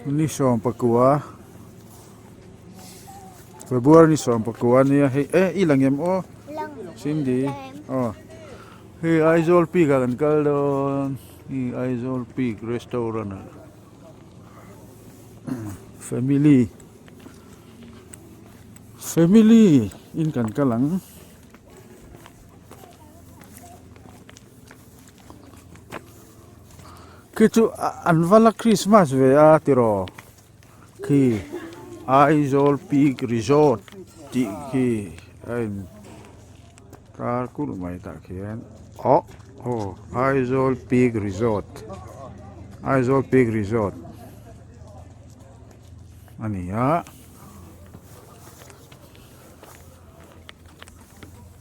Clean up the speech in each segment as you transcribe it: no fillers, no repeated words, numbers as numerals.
Ni 19 February ni 19 ania hei eh i lang em aw Cindy aw hei Aizawl peak ah kan kal dawn hei Aizawl peak restaurant ah family family in kan kal ang. Khi chu an va la Christmas ve a tiraw khi Aizawl Peak Resort tih khi a in tar kulh mai tah khian awh aw Aizawl Peak Resort Aizawl Peak Resort a ni a.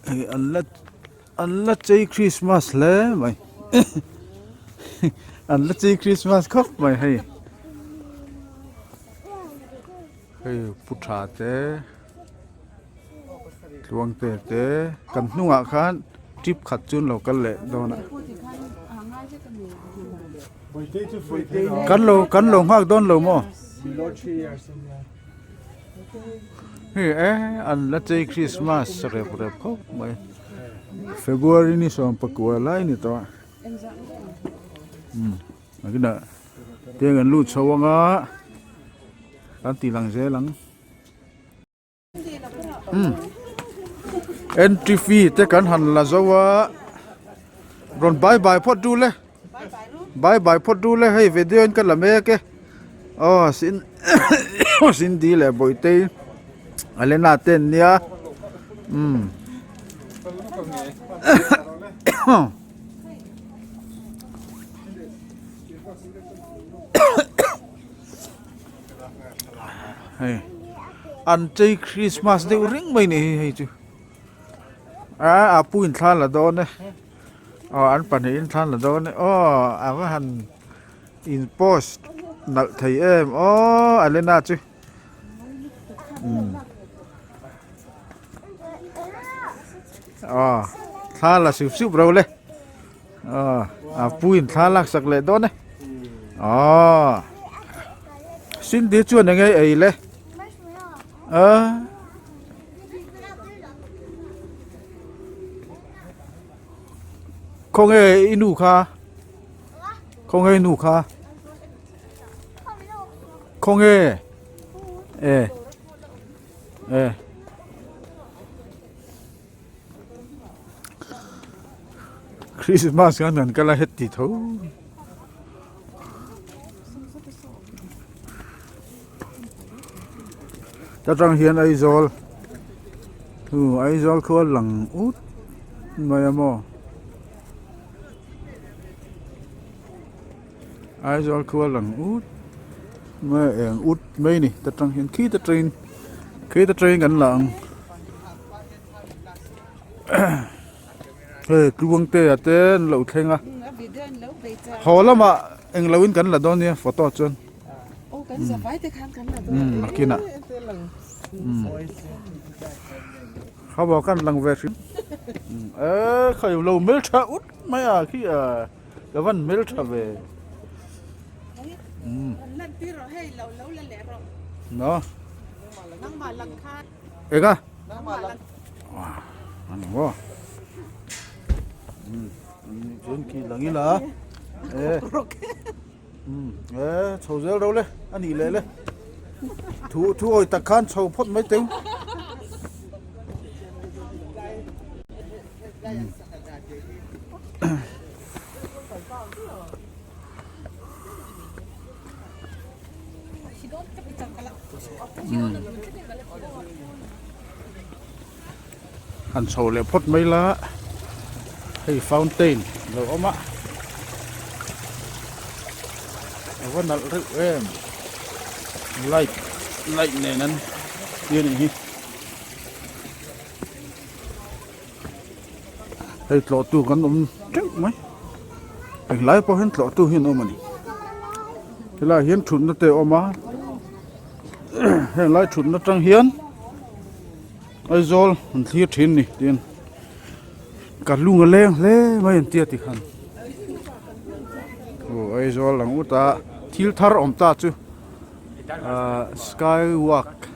Hei an la an la chei Christmas hle mai an la chei Christmas khawp mai hei hei pu tha te tluang te te kan hnungah khan trip khat chu an lo kal leh dawn a kan lo kan lo nghak dawn lo maw. Hei e an la chei Christmas rep rep khawp mai February ni 19 lai ni tawh a umm nakinah tiang an lut chho anga kan tih lang zel ang umm entry fee te kan han la zo a rawn bye bye phawt dul e. Bye bye phawt dul e hei video in ka la mek e aw sin Cindy leh Bawihtei Alena te an nia umm hei an chei Christmas deuh reng mai ni hi hei chu a a pu in thla la dawn e. Aw an pahnihin thlan la dawn e aw a va han in post nalh thei em aw Alena chu umm aw thla la sup sup ro le aw a pu in thla lak sak leh dawn e aw Cindy chuan eng nge ei le a. Khawnge i nu kha khawnge i nu kha khawnge e e Christmas kan kan kal a heti tho ta tang hian Aizawl hu Aizawl khu a lang ut mai a maw Aizawl khu a lang ut mai a eng ut mai a ni ta tang hian khi ta tangin khi ta tangin kan la ang hei tluangte a te an lo thleng a haw lamah englo in kan la dawn nia photo chuan. Umm nakinah umm khaw kan lang ve hrim e khaw lo hmel tha ut mai a khi a ka van hmel tha ve umm no eng a ani maw umm chuan khi lang ila e. Umm e chho zel ro le a nih leh le thu thu awi tak khan chho phawt mai teu Han chho leh phawt mai la hei fountain lo awm a a va nalh reuh em light light nen an ti a nih hi hei tlawh tu kan awm teuh mai englai pawh hian tlawh tu hi an awm a ni helaiah hian thutna te a awm a henglai thutna tang hian. Aizawl an thlir thin ni tiin ka lung a leng hle mai an tia tikhan aw Aizawl ang ut a thil thar awm ta chu. Ahh sky walk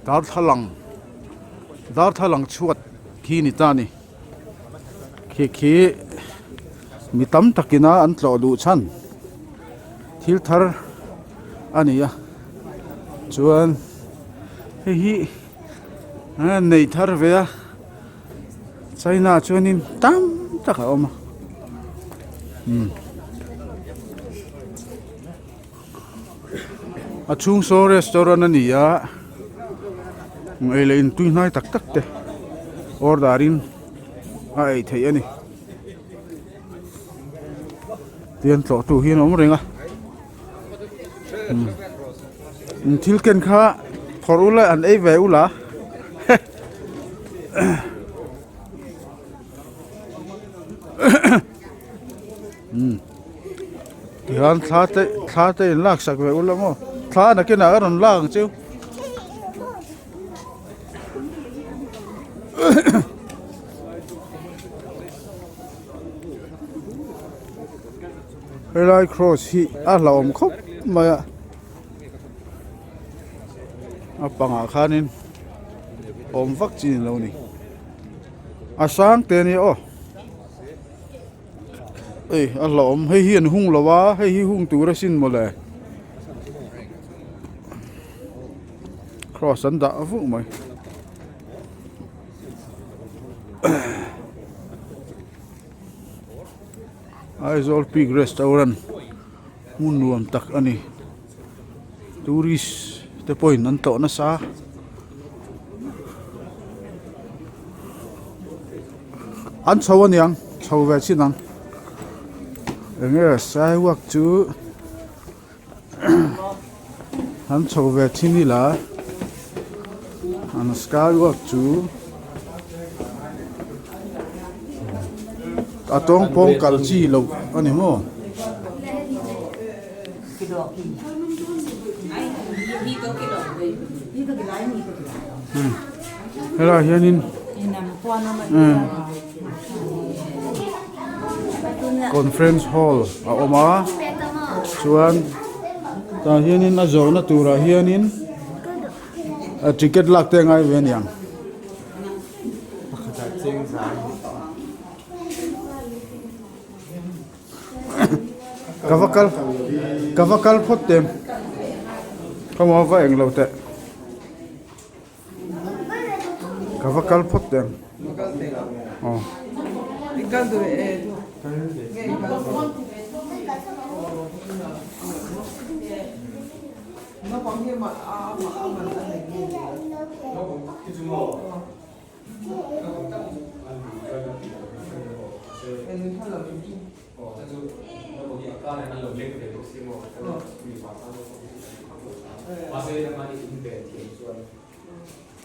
darthlalang darthlalang chhuat khi ni ta ni khi khi mi tam takina an tlawh duh chhan thil thar a ni a chuan hei hi nei thar ve a China chuanin tam tak a awm a umm a chhung saw restaurant a ni a ei leh in tui hnai tak tak te order in a ei theih a ni tian tlawh tu hi an awm reng a umm thil ken kha phawrh ula an ei ve ula. Tihian thla te thla te in lak sak ve ula maw thla nakinah a rawn lak ang cheu. Helai cross hi a hlauhawm khawp mai a. A pangah khanin awm vak chi ni lo ni a sang te ania aw ei a hlauhawm hei hi an hung lo a hei hi hung tur asin mawle cross an dah vuk mai. Aizawl peak restaurant hmun nuam tak a ni tourist te pawhin an tlawh nasa an chho aniang chho ve chin ang eng nge sidewalk chu an chho ve thin ila an skywalk chu a tawng pawng kal chi loh a ni maw. Helaiah hianin conference hall a awm a chuan tah hianin a zawhna turah hianin ticket lak te a ngai ve aniang. Ka va kal ka va kal phawt tem ka maw va englo teh. Ka va kal phawt teh ang. Aw.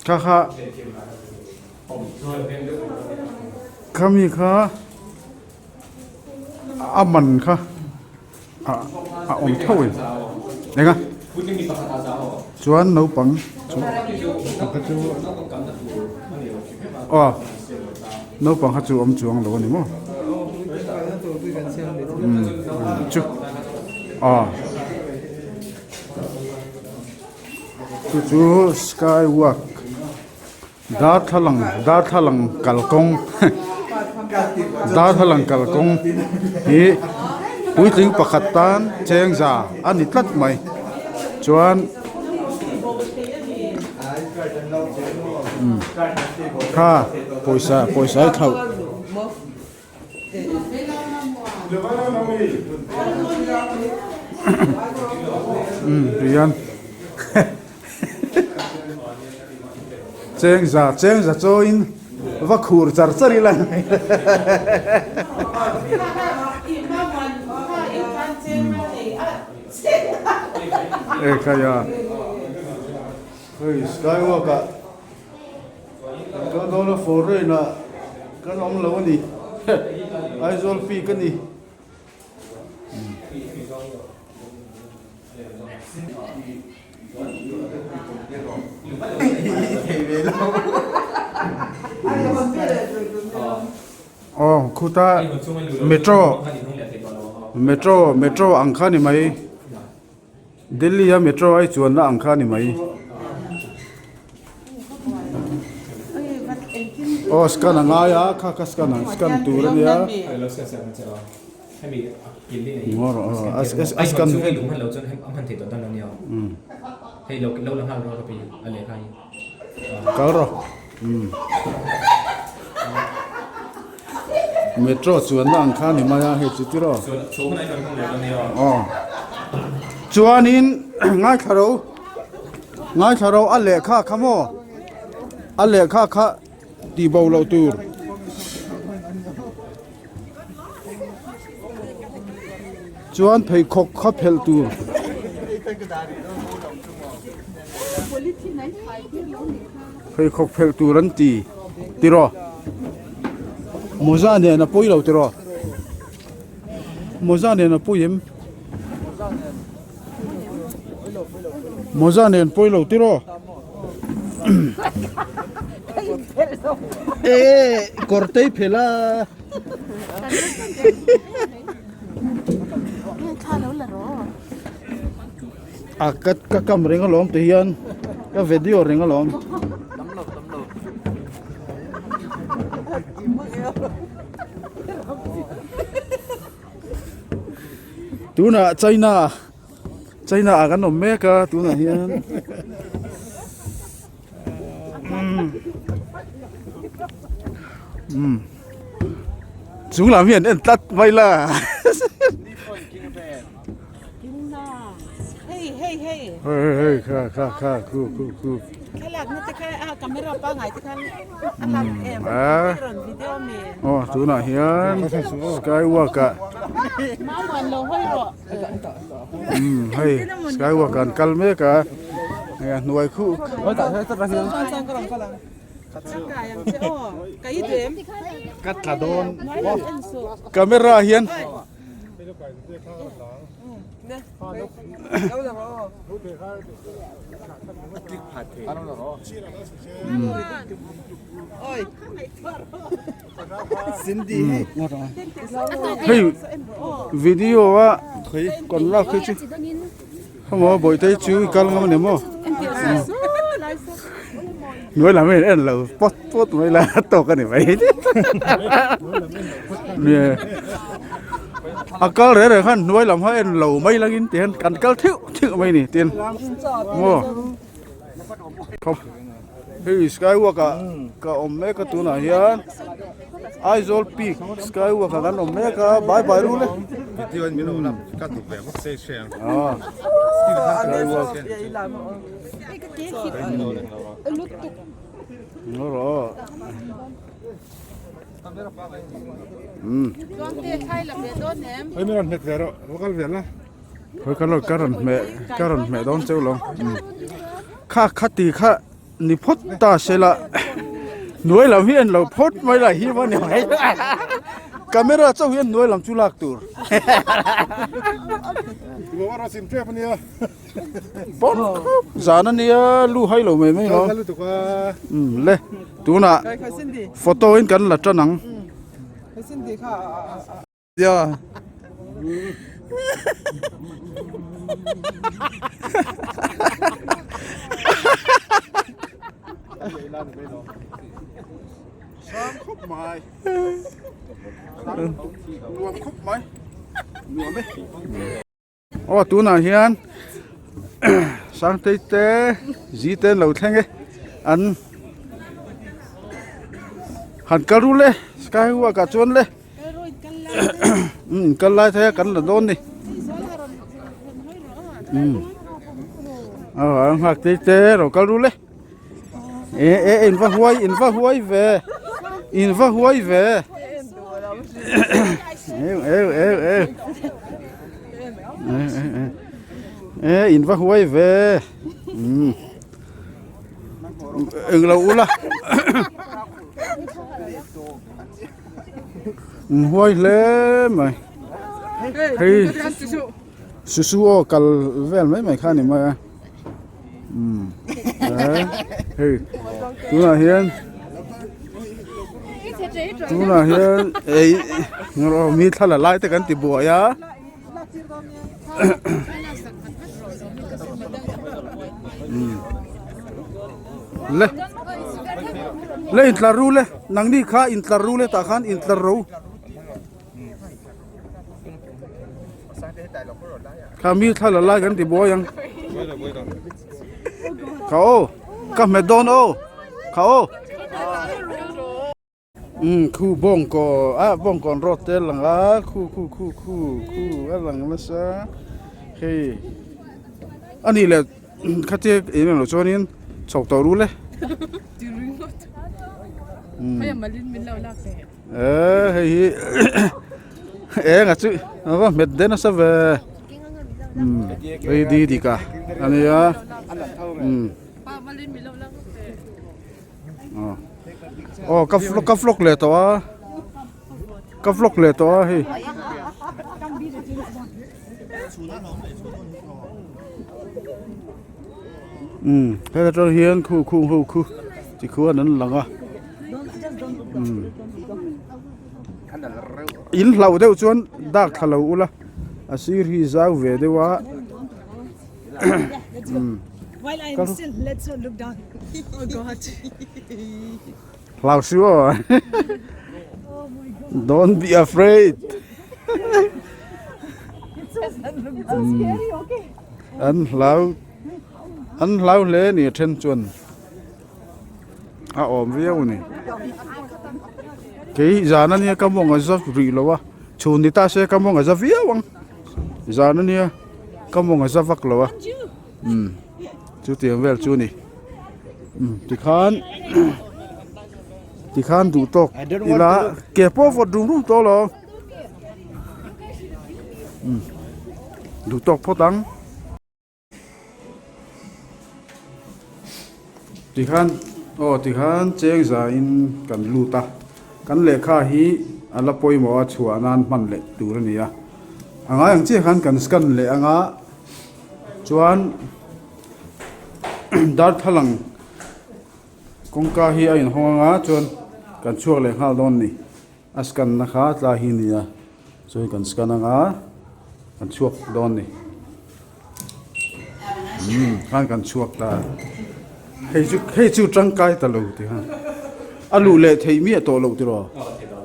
Kha kha khami kha a man kha a awm tho in eng a chuan naupang chu aw naupang kha chu awm chuang lo a ni maw umm chu aw chu chu sky walk Darthlalang darthlalang kalkawng darthlalang kalkawng hi puitling pakhat tan chengza a ni tlat mai chuan kha pawisa pawisa hi thlauh. Umm tihian chengza chengza chawiin va khur char char ila e khai a hei skywalk ah. Kan kal dawn a foreign ah kan awm lo a ni Aizawl peak a ni. Aw khuta metro metro metro ang kha ni mai. Delhi a metro ai chuanna ang kha a ni mai. Aw scan a ngai a kha kha scan ang scan tur a nia. A scan kal rawh metro chuanna ang kha a ni mai a hei chu tiraw aw chuanin ngaithla ro ngaithla ro a lehkha kha maw a lehkha kha tih bo loh tur. Chuan pheikhawk kha phelh tur. Pheikhawk phelh tur an ti tiraw? Mawza nen a pawi lo tiraw? Mawza nen a pawi em? Mawza nen pawi lo tiraw? E kawr tei phelh a. A ka ka kam reng alawm ti hian ka video reng alawm. Tunah China China ah kan awm mek a tunah hian umm chung lam hi an en tlat mai la Hei hei hei hei hei kha kha kha khu khu khu thlalak na te kha a camera pangai te khan a lang em a rawn video mi aw tunah hian skywalk ah Mamuan lo hawi rawh umm hei skywalk ah an kal mek a hei a hnuai khuh ka tla dawn camera hian Hei video a kan lak hi chu khawmaw bawihte chu i kal ngam a ni maw hnuai lam hian en lo pawt pawt mai la a tawk a ni mai a kal reng reng khan hnuai lam kha en lo mai langin ti hian kan kal theuh theuh mai a ni tin maw hei sky walk ah ka awm mek a tunah hian Aizawl peak sky walk ah kan awm mek a bye bye rul e sky walk ka rawn hmeh dawn cheu lo kha khati kha ni phawt ta se la hnuai lam hi en lo phawt mai la hi va ni mai camera chauh hian hnuai lam chu lak tur pawn khawp zan ania lu hai lo mai mai lo umm le tunah photo in kan la tan ang. Sang khawp mai nuam khawp mai nuam e aw tunah hian Sangtei te zi te an lo thleng e an han kal rul e sky walk ah chuan le. Umm kal lai thei a kan la dawn ni umm aw nghak te te ro kal rul e e e in va huai in va huai ve in va huai ve eu eu eu eu e in va huai ve umm englo ula An huai hle mai hei susu aw kal vel mai mai kha a ni mai a umm hei tunah hian tunah hian ei mi thla la lai te kan ti buai a. Le le intlar ru le nangni kha intlar ru le tah khan intlar ro kha mi thla la lai kan ti buai ang kha aw ka hmet dawn aw kha aw. Umm khu bawngkaw ah bawngkawn road te a lang a khu khu khu khu khu a lang nasa hei a nih leh khatia eng eng lo chuanin chho tawh ru le umm eh hei hi eng a chu a va hmet de nasa ve umm hei di dik a ania umm. Aw ka ka vlog leh tawh a ka vlog leh tawh a hei umm heta tang hian khu khung ho khu tikhuan an lang a umm in hlauh deuh chuan dak thla lo ula a sir hi zau ve deuh a. While I am still, let's not look down. Oh God. Hlau su aw. Don't be afraid. It's so scary, okay? An hlau an hlau hle ni a then chuan a awm viau ni. Kei zan ania ka mawng a za rih lo a chhun ni ta se ka mawng a za viau ang. Zan ania ka mawng a za vak lo a umm chutiang vel chu a ni umm tikhan tikhan duh tawk ila ke pawh vawt rum rum tawh lo umm duh tawk phawt ang. Tikhan aw tikhan cheng zain kan lut a kan lehkha hi a la pawimawh a chhuah nan hman leh tur a ni a a ngai ang chiah khan kan scan leh anga chuan darthlalang kawngka hi a inhawng anga chuan kan chhuak leh nghal dawn a ni a scan na kha tlai hi a ni a chuan kan scan anga kan chhuak dawn a ni. Umm khan kan chhuak ta hei chu hei chu tangkai ta lo ti khan a luh leh theih miah tawh loh tiraw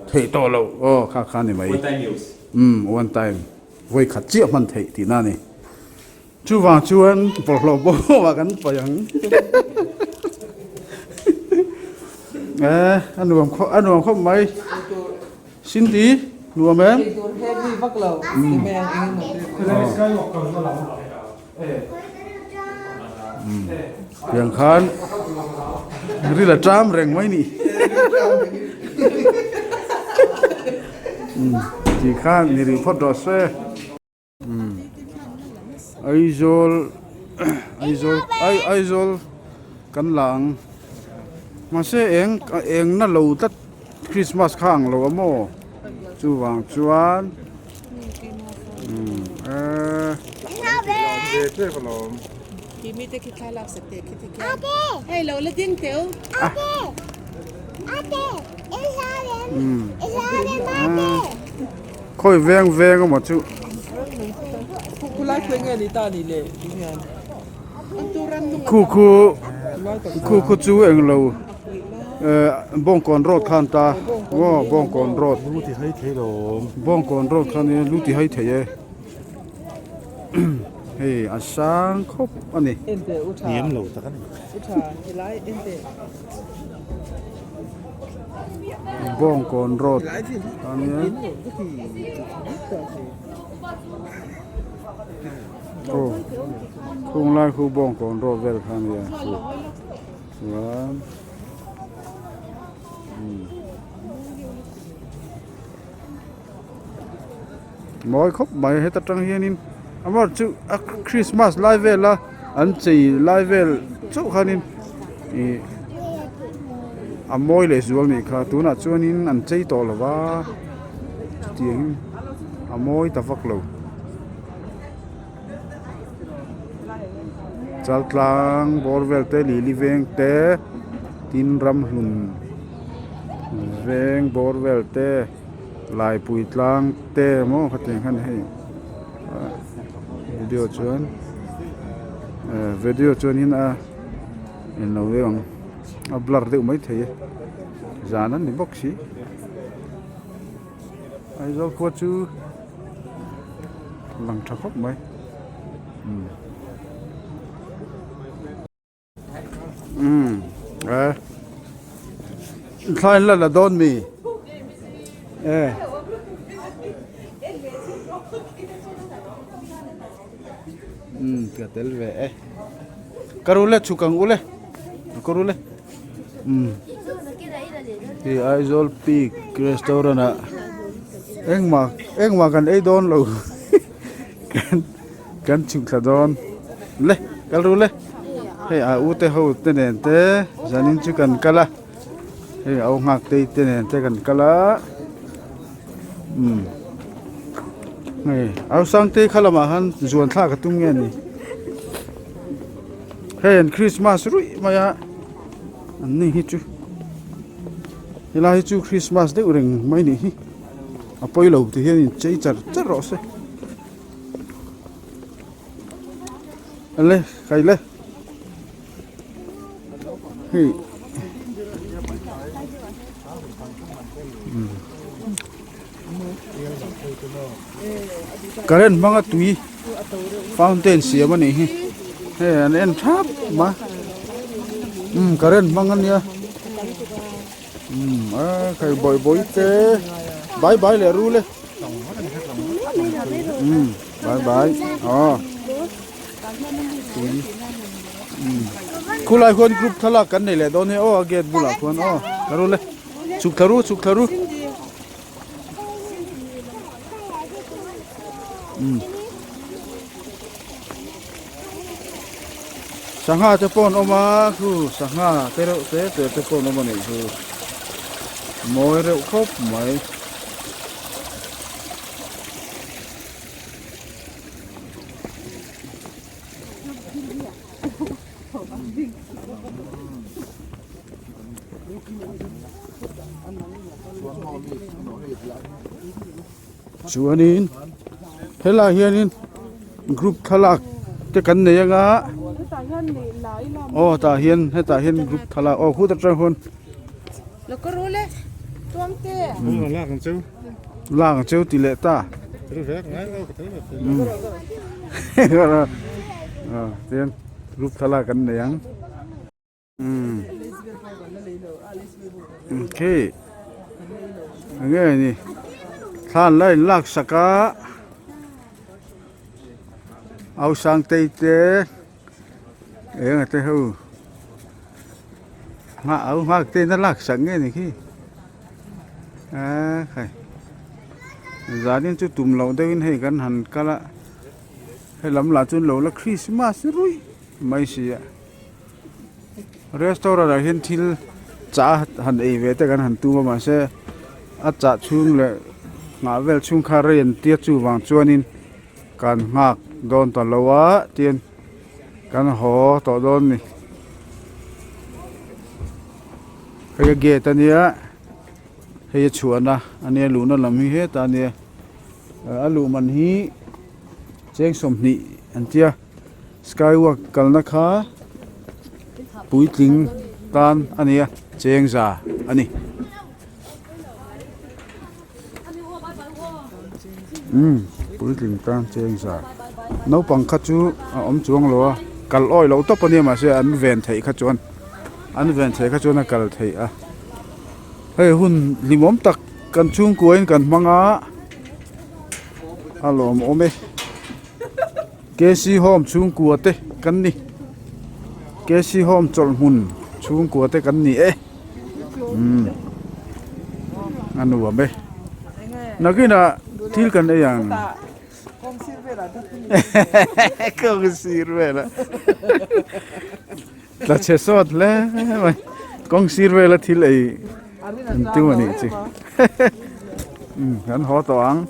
theih tawh loh aw kha kha ni mai umm one time vawi khat chiah hman theih tihna a ni chuvang chuan bawlhhlawh bawm ah kan paih ang eh a nuam khawp a nuam khawp mai. Cindy, nuam em? Eitur heavy vak lo, ti mai ang eng emaw te. Tiang khan ril a ṭam reng mai ni. Ti khan ni rih phawt rawh se. Aizawl Aizawl ai Aizawl kan la ang mahse eng eng na lo tlat Christmas kha ang lo a maw chuvang chuan umm eee. Khawi veng veng emaw chu. Khu khu khu khu chu englo eh Bawngkawn road khan ta aw Bawngkawn road Bawngkawn road khan hi lu ti hai thei e hei a sang khawp a ni. Bawngkawn road a nia aw khung lai khu Bawngkawn road vel kha a nia chu chuan umm mawi khawp mai heta tang hianin amaherawhchu chu a christmas lai vela an chei lai vel chauh khanin ih a mawi leh zual nih kha tunah chuanin an chei tawh lo va chutiangin a mawi ta vak lo chaltlang bawr vel te lili veng te tin ramhlun veng bawr vel te laipui tlang te maw khatiang khan hei. Video chuan eh video chuanin a englo deuh ang a blur deuh maithei e zan an ni bawk si Aizawl khua chu lang tha khawp mai umm. Umm eh thlai la la dawn mi eh umm ka tel ve e ka ru le chhuk ang u le ka ru le umm hei Aizawl peak restaurant ah engmah engmah kan ei dawn lo kan Kan chhuk thla dawn le kal ru le hei a u te ho te nen te zanin chu kan kal a hei au nghak te te nen te kan kal a umm hei au sang te kha lamah khan zuan thlak a tum nge ni hei an christmas ruih mai a an ni hi chu helai hi chu christmas deuh reng mai ni hi a pawi lo ti hian in chei char char rawh se. Le khai le hei current hmanga tui fountain siam a nih hi hei an en thap mai umm current hmang a nia umm a khai bawih bawih te bye bye leh ru le. Umm bye bye aw tui umm khulai khuan group thlalak kan nei leh dawn e aw a gate bulah khuan aw thla ru le chhuk thla ru chhuk thla ru umm sangha te pawh an awm a khu sangha te reuh te te te pawh an awm a nih chu mawi reuh khawp mai. Chuanin helaiah hianin group thlalak te kan nei anga aw tah hian hetah hian group thlalak aw khut atang khuan. Lak ang cheu ti leh ta. Tian group thlalak kan nei ang. Khi enge ni thlan la in lak sak a au sang tei te eng te ho nghah au nghak te na lak sak nge ni khi a khai zanin chu tum loh deuh in hei kan han kal a helam lah chuan lo la krismas ruih mai si a. Restaurant ah hian thil chah han ei ve te kan han tum a mahse a chah chhung leh nghah vel chhung kha rei an tia chuvang chuanin kan nghak dawn ta lo a tin kan haw tawh dawn a ni hei a gate a nia hei a chhuahna a nia luhna lam hi hetah a nia a luh man hi cheng 20 an tia. Skywalk kalna kha puitling tan a ni a cheng za a ni. Umm puitling tan cheng za naupang kha chu a awm chuang lo a kal awi loh tawp a nia mahse an ven theih kha chuan an ven theih kha chuan a kal theih a hei hun hlimawm tak kan chhungkua in kan hmang a a lawmawm e. KC Home chhungkua te kan ni KC Home chawlhhmun chhungkua te kan ni e umm a nuam e nakinah thil kan ei ang kawng sir velah tla chhe sawt hle mai kawng sir vela thil ei an tum a nih chu umm kan haw tawh ang.